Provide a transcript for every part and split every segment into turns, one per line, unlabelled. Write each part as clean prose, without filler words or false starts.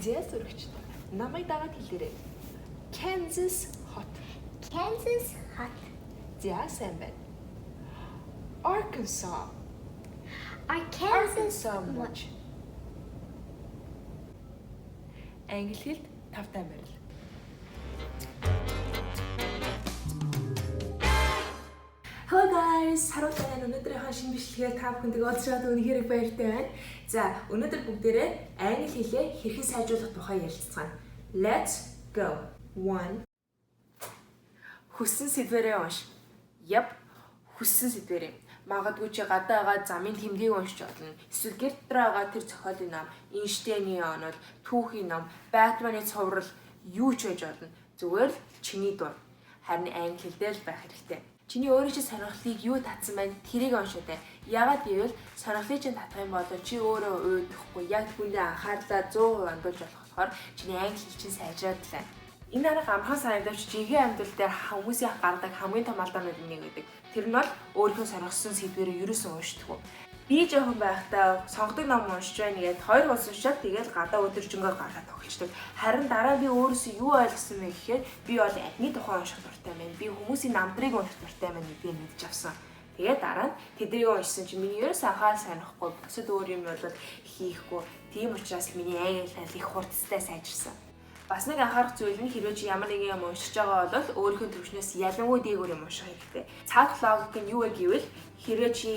За, сөрөгч. Намайг дагаад хэлээрэй. Kansas хот.
Kansas хот.
За, сайн байна. Arkansas.
Arkansas
Arkansas муж. Англи хэлд тавтай морил. Hello guys, Саруул байна. Өнөөдрийнхөө шинэ бичлэгээр та бүхэндээ уулзч байгаад үнэхээр их баяртай байна. За, өнөөдөр бүгдээрээ англи хэлээ хэрхэн сайжруулах тухай ярилцгаана. Let's go. 1. Хүссэн сэдвэрээ унш. Yep, хүссэн сэдвэрээ. Магадгүй чи гадаа байгаа замын тэмдгийг уншиж болно. Эсвэл гэр дотор байгаа тэр зохиолын ном, Эйнштейний онол, түүхийн ном, Бэтмений цуврал юу ч байж болно. Зүгээр л чиний дур. Харин англи хэл дээр л байх хэрэгтэй. Чиний өөрийн чинь сонирхлыг юу татсан байна тэрийг уншаатай. Яагаад гэвэл сонирхлыг чинь татах юм бол чи өөрөө уйдахгүй яг түүндээ анхаарлаа 100% андуулж болох болохоор чиний англи хэл чинь сайжраад л байна. Энэ арга амархан санагдавч жинхэнэ амьдрал дээр хүмүүсийн гаргадаг хамгийн том алдаануудын нэг гэдэг. Тэр нь бол өөрийнхөө сонирхсон сэдвэрээ ерөөсөн уншдаггүй. Би жоохон байхдаа сонгодог ном уншиж байна гэдээ хоёр хуудас уншаад тэгэл гадаа өдөржингөөр гаргаад тоглолцдог. Харин дараа би өөрөөсөө юу ойлгосон бэ гэхээр би бол адны тухай унших дуртай байна. Би хүмүүсийн намдрыг унших дуртай байна гэдгийг мэдэж авсан. Тэгээд дараа нь тэднийг уншсан чинь миний ерөөс анхаарал сонихгүй бусад өөр юм бол хийхгүй. Тийм учраас миний англи хэл их хурдтай сайжирсан. Бас нэг анхаарах зүйл нь хэрвээ чи ямар нэгэн юм уншиж байгаа бол өөрийнхөө төвшнөөс ялангуяа дээгүүр юм унших хэрэгтэй. Цаадах логик нь юу вэ гэвэл хэрвээ чи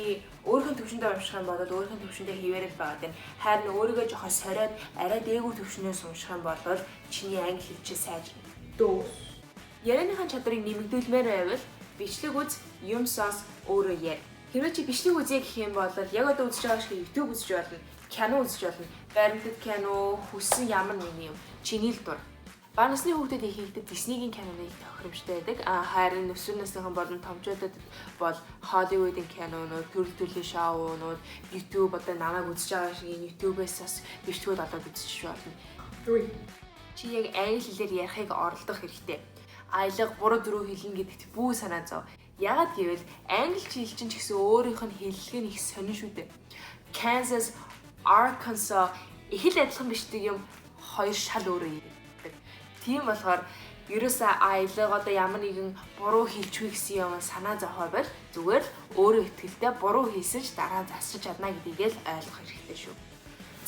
өөрийнхөө төвшөндөө унших юм бол өөрийнхөө төвшөндөө хിവэрэл байгаад байна. Харин өөрийгөө жоохон сориод арай дээгүүр төвшнөөс унших юм бол чиний англи хэл чи сайжирна. Дөө. Ярианыхаа чадварыг нэмэгдүүлмээр байвал бичлэг үз, юм сонс, өөрөө яар. Хэрвээ чи бичлэг үзье гэх юм бол яг одоо үзэж байгаа шиг YouTube үзэж болно, кино үзэж болно. Баримтат кино, хүссэн ямар нэгэн юм. Чиний л дур. Бага насны хүүхдэд ихэнхдээ Disney-гийн киноны их тохиромжтой байдаг. А харин өсвөр насныхан болон томчуудад бол Hollywood-ын кинонууд, төрөл төрлийн шоунууд, YouTube одоо намайг үзэж байгаа шиг YouTube-ээс бас бичлэгүүд олоод үзэж болно.
3.
Чи яг англи хэлээр ярихыг оролдох хэрэгтэй. Аялга буруу дөрөв хэлнэ гэдэгт бүү санаа зов. Яагаад гэвэл англи хэл чинь ч гэсэн өөрийнх нь хэллэг нь их сонин шүү дээ. Kansas, Arkansas их л адилхан бичдэг юм хоёр шал өөрөө ярьдаг. Тийм болохоор ерөөсөө аялга одоо ямар нэгэн буруу хэлчихвэ гэсэн юм санаа зовхоо бол зүгээр л өөрөө итгэлтэй буруу хийсэн ч дараа нь засчих чадна гэдгийг л ойлгох хэрэгтэй шүү.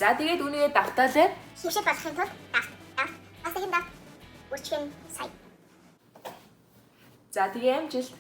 За тэгээд үүнийгээ давтаалаа.
Хөвшил болохын тулд давт, давт, бас нэгэн давт, үрчхэн сая.
За тэгээ амжилт.